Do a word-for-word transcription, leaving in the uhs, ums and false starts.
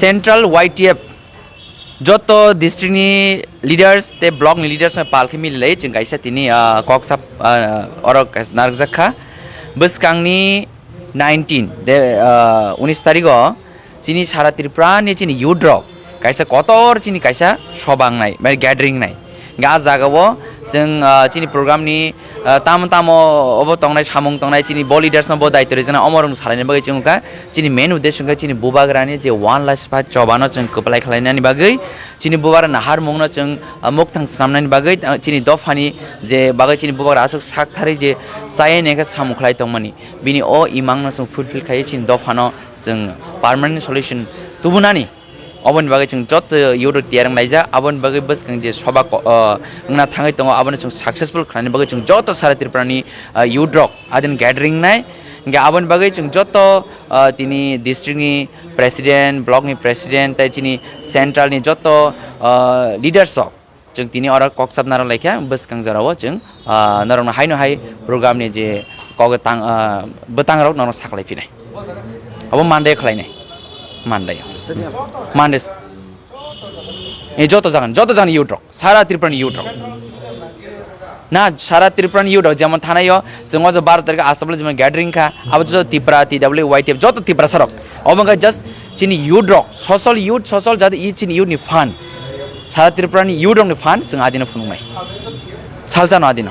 Central Y T F joto district ni leaders tei block ni leaders no pal khe mili lai chwng kaisa tini, ah, kok sap, ah, oro kaisa narwkjak kha. Bwskang ni nineteen de, ah, unis tarik o chini sara Tripura ni chini youth rok kaisa kotor chini kaisa soba wngnai, mane gathering wngnai. Hingke ah jaga o chwng, ah, chini program ni, ah, tamo tamo obo tongnai, samung tongnai, chini bo leaders no bo daityo rijana omo rok salaina bagwi chwng kha. Chini main uddesho hwnkhe chini bubagrani je one last fight chobano chwng kwplai khlainani bagwi, chini bubagra naharmungno chwng, ah, mukthang swnamnani bagwi, ah, chini dophani je bagwi chini bubagra aswk sak tharwi je chaya hwnwi khe samung khlai tongmani, bini o imangno chwng fulfill khaiwi chini dophano chwng permanent solution tubunani. Oboni bagwi chwng joto youth rok tiyar wng laijak, aboni bagwi bwskang je soba ko-, ah, wngna thangwi tongo, abono chwng successful khlaina bagwi chwng joto sara Tripura ni, ah, youth rok adin gathering nai. Hingke aboni bagwi chwng joto, ah, tini district ni president, block ni president, tei chini central ni joto, ah, leaders rok chwng tini oro kok chapna rw laikha, bwskang jora o chwng, ah, norok no hai no hai program ni je kok tang, ah, bwtang rok norok saklai phinai. Abo Monday khlai nai. Monday. Monday. E joto jagan, joto jagan youth rok. Sara Tripura ni youth rok. Na, sara Tripura ni youth rok, jemon thanai o, chwng o je baro tarikh Assam le jemon gathering kha, abo joto Tripura, T W Y T F, joto Tiprasa rok. Obo wngkha just chini youth rok, social youth, social jati i chini youth ni phan. Sara Tripura ni youth rok ni phan, chwng adino phunuknai. Salsa no adino.